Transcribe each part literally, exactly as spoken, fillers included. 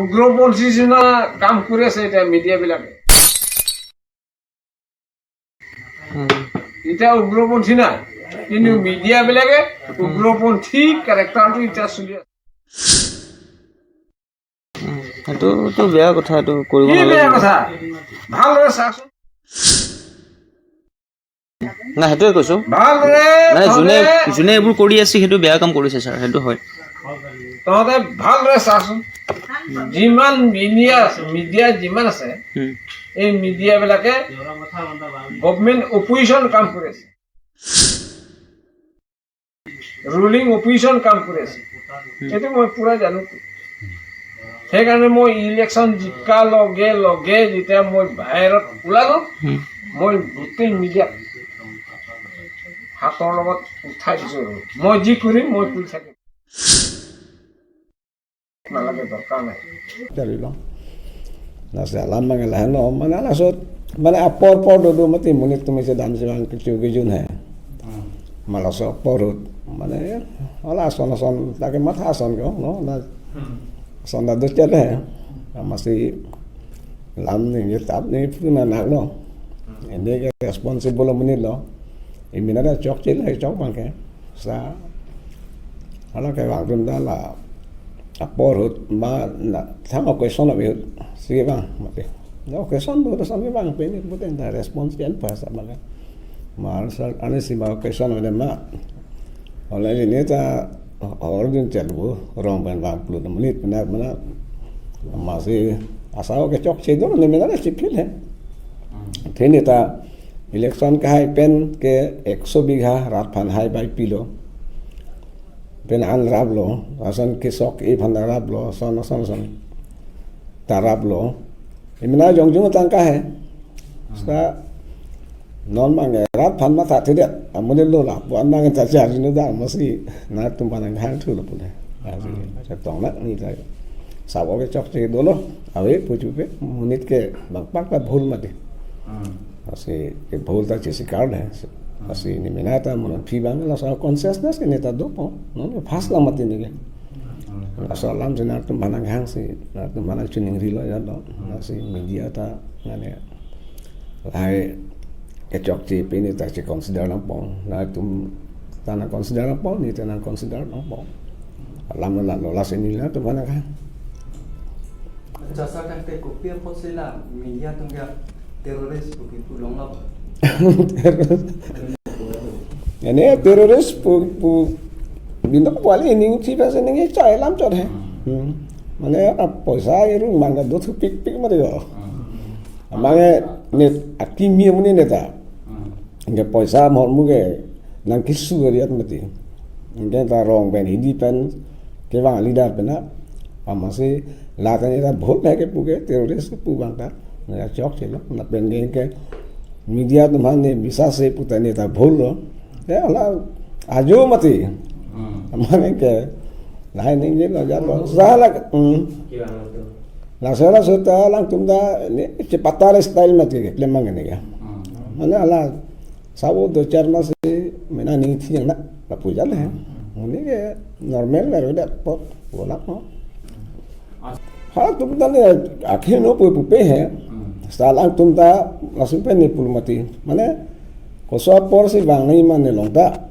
উগ্ৰপন্থী নিচিনা কাম কৰি আছে এতিয়া মিডিয়া বিলাকে। এতিয়া উগ্ৰপন্থী নাই, কিন্তু মিডিয়া বিলাকে উগ্ৰপন্থী কেৰেক্টাৰটো এতিয়া চলি আছে। উম, সেইটোতো বেয়া কথা, এইটো কৰিব কি নালাগে। বেয়া কথা? ভালদৰে চাওকচোন। নাই, সেইটোৱে কৈছো। ভালদৰে মানে যোনে তহঁতে যোনে এইবোৰ কৰি আছে, সেইটো বেয়া কাম কৰিছে ছাৰ, সেইটো হয়। তহঁতে ভালদৰে চাচোন। যিমান মিডিয়া মিডিয়া যিমান আছে, উম, এই মিডিয়া বিলাকে গভৰ্ণমেণ্ট অপজিশ্যন কাম কৰি আছে, ৰুলিং অপজিশ্যন কাম কৰি আছে। এইটো মই পুৰা জানো। সেইকাৰণে মই ইলেকশ্যন জিকা লগে লগে যেতিয়া মই বাহিৰত ওলালো, উম, মই গোটেই মিডিয়াক হাতৰ লগত উঠাই দিছো আৰু। মই যি কৰিম, মই কৰি থাকিম। নালাগে, দৰকাৰ নাই। Dari lo. Nasi alam mangalah no, mana lasot, mana apor por dodo mati munit tu misi dam sibang kecil kejun hai. Malah so porut, mana ya, ala son son, tak matha son ko, no, na son da docer hai. Masih lam ni, tap ni, pun anak no. Ini ke responsible munit lo. Imina da chok chil hai chok bang ke. Sa hala kevang atum ta la apor ahut ma na thang occasion ave ahut si vang mati. Na occasion do ta sami vang pen ni puten ta response pen pas abang. Ma answer ani si ma occasion ave ma. Ole ni ta or din chel bu rong pen vang plut menit pena pena ma si asao ke chokche do ni mena si phil hai. Theni ta Election kehai pen ke ekso bigha rat aphan hai bai pilo. Pen an raplo, ason kesok e aphan raplo, son son son. Ta raplo. Imina jongjung tangka hai. Sa non mang rat aphan matha thedet. Amonit lo la, buan mang ta charge no da masi na tum aphan hang thu lo pule. Asi, sa tong nak ni ta. Sabo ke chokche dolo. Ave puchu pe, monit ke bang pak ta bhul mati. Asi ke bhul ta chesi karne. Asi ni mena ta mon phi bang la sa consciousness ke neta dopo. Non pas la mati ni ke. Laso alam si nangtum aphan hang si, nangtum aphan chuning rilo ya do. Asi media ta ngane lahai kechokche pini ta si consider nangpo. Nangtum ta nang consider nangpo, ni ta nang consider nangpo. Alam la lo la si ni nangtum aphan hang. Jasa kan te kopi apot sila media atum ke terrorist buki pulong lo. Ini terrorist pu pu bintang kuali ini si pas ini chai lam chot hai. Hmm. Mane apa poisa iru mangga do thu pik pik mari yo. Mane ni akimi muni neta. Nge poisa mor mu ke nang kisu ari at mati. Nge ta rong pen Hindi pen kevang leader pen na. Amasi lata ni ta bhul hai ke pu ke terrorist ke pu bang ta. Nge chokche lo. Na pen ke ke media atum aphan ni bisa se pu ta ni ta bhul lo. Ya la ajo mati. Mane ke lahai ni je lo ja lo. Sahala. Hmm. La sahala so ta alangtum ta ni chepatar style mati ke klemang ni ya. Mane ala sabo do char mas mena ni thi na la puja le. Muni ke normal la roda pot bola mo. Alangtum ta ni akhir no pu pu pe hai. Sa alangtum ta langsung pe ni pul mati. Mane koso apor si vang ni mane long ta.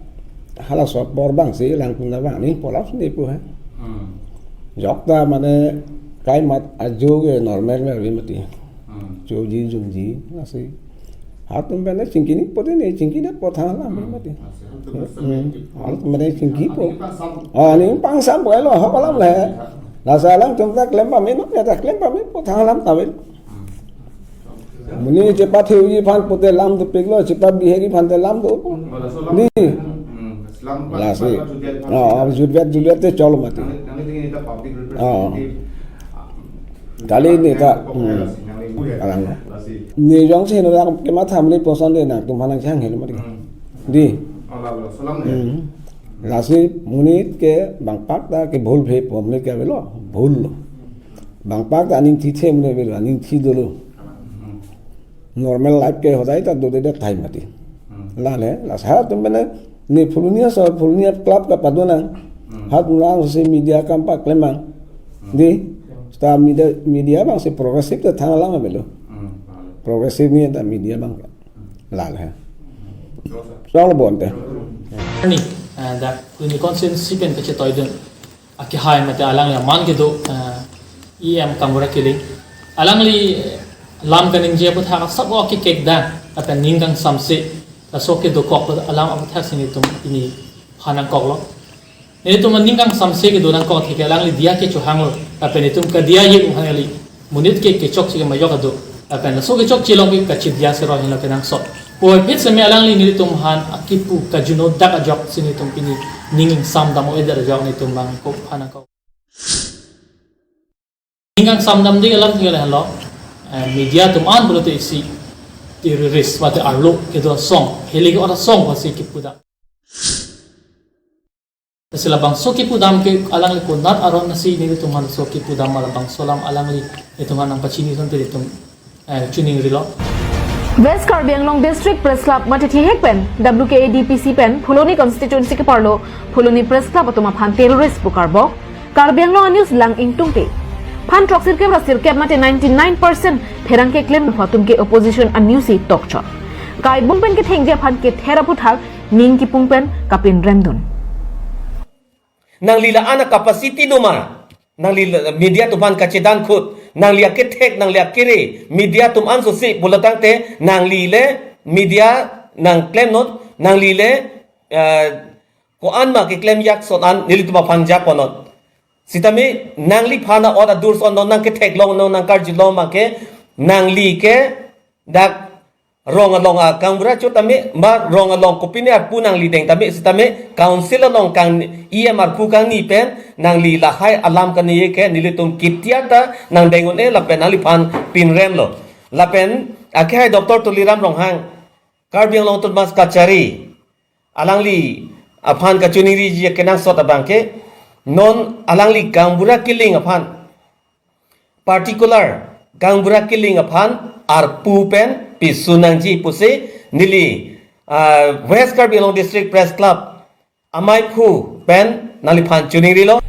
Halaso apor vang si alangtum ta vang ni pola si ni pu hai. Jok ta mane kai mat ajo ke normal mer vi mati. Choji jungji asi. Atum pen chingki ni pote ni chingki ni pot tha lam mati. Hmm. Atum pen chingki po. Ah, ni pang sam po lo ha kolam le. La sa alangtum ta klem pame no, ya ta klem pame pot tha lam ta vel. Muni chepa theu ji aphan pote lam do pik lo, chepa bihek ji aphan te lam do. Ni. Lasi. Ah, Juliet, Juliet te chol mati. Ah. Kali ni ta. Hmm. Arang. Ni jong si no ke ma tham ni poson de nangtum aphan hang hel mati. Di. Hmm. Lasi monit ke bang pak ta ke bhul phe po monit ke avelo. Bhul lo. Bang pak ta aning thi the mene avelo, aning thi dolo. Normal life ke hodai ta do de thai mati. La le, la sa tum bene ni phulunia so phulunia club ka padonang. Hat lang si media kam pa klemang. Di. Ta media, media abang si progressive ta thang alam avelo. Progressive ni ta media abang ke. Lal he. Soal bonte. Ni, eh, dak Phuloni constituency pen kachetoidun akehai mate alangli aman kedo, eh, E M Gaonbura Killing. Alangli, eh, lam kaningje aphuthak sabo akekekdam, lapen ning kangsamse, laso kedokok alam aphuthak si nelitum pini phan nangkoklo. Nelitum aning kangsamse kedo nangkok atheke alangli diya kechohanglo, lapen nelitum kadiya ye uhan kali. Monit ke kechokche ke majok ado. Lapen laso kechokche along ke kachidiya sero henlo kenangsot. Puvoiphit seme alangli nelitum aphan akipu kajuno dak ajok si nelitum pini ning ingsamdam-o-edet ajok nelitum abang ko phan nangkok. Ning kangsamdamde alam ke lahenlo, eh, media atum an pulote isi terrorist mate arlo kedo asong, heli ke ora song pusi kipudam. Lasi labangso kipudam ke alangli konat aron nasi nelitum aphan laso kipudam labangso alam alangli nelitum aphan nangpachini asonte nelitum, eh, choningrilo. West Karbi Anglong District Press Club mate thihek pen W K A D P C pen Phuloni constituency keparlo Phuloni Press Club atum aphan terrorist pu karbok, Karbi Anglong a-news lang ingtungte. Phan throksirkep ra sirkep mate ninety-nine percent pherangke klemnophu atum ke opposition a-news si tokchot. Kaibung pen kethengji aphan kether aphuthak ning kipung pen kapinremdun. Nangli la-an a-capacity do ma? Nangli la, media atum aphan kachedan khut. Nangli akethek, nangli akere. Media atum an sosi pulo tangte, nangli le media nangklemnon, nangli le, eh, ko-an ma keklem yak son an nelitum aphan japonnon. Sitame nangliphan a-ot adur son non nangkethek long non nangkarju long ma ke, nangli ke dak rong along a-gaonbura chot tame, ma rong along kopine arpu nangli deng tame, sitame council along kang E M arpu kangni pen, nangli lahai alam kaningje ke, nelitum kitia ta nangdeng un-e lapen nangliphan pinremlo. Lapen akehai Doctor Tuliram Ronghang, Karbi Anglong Autonomous Kachari, alangli aphan kachoningriji kenangsot abang ke, non alangli Gaonbura Killing aphan, particular Gaonbura Killing aphan arpu pen pisun nangji pusi neli, ah, West Karbi Anglong District Press Club amaiphu pen nangliphan choningrilo.